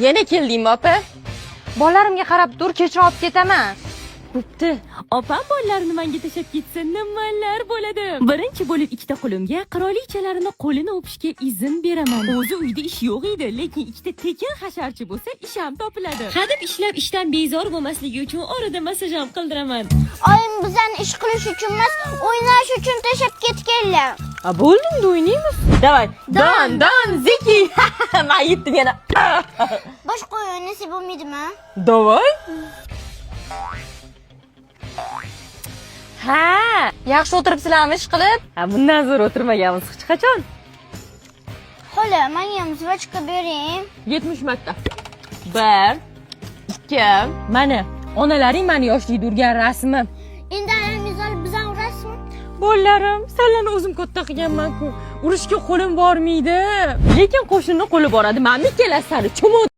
Yana keldingmi, opa? Bolalarimga qarab tur, kechroq olib ketaman. Bo'pti. Opam bolalarini menga tashlab ketsa, nimalar bo'ladi? Birinchi bo'lib ikkita qulimga qirolichalarini qo'lini o'pishga izn beraman. O'zi uyda ish yo'q edi, lekin ikkita tekin hasharchi bo'lsa, ish ham topiladi. Hadeb ishlab ishdan bezor bo'lmasligi uchun orada massaj ham qildiraman. Oyim bizani ish qilish uchun emas, o'ynash uchun tashlab ketganlar. A, bo'ldi, endi o'ynaymiz. Давай. Don, don, Ziki. Men yetdim yana. Boshqa o'yin o'ynasa bo'lmaydimi? Давай. Ha, Yaxshi o'tiribsizlarmi ish qilib? ha, bundan zo'r o'tirmaganmiz hech qachon. Xola, menga ham жвачка bering. 70 marta. 1 2. Mana, onalaring mani yoshlikda urgan rasmim. Endi ayangiz olib bizani urasizmi? Bolalarim, sizlarni o'zim katta qilganman-ku. Urushga qo'lim bormaydi. Lekin qo'shinni qo'li boradi. Mana ikkalasi sari cho'moq.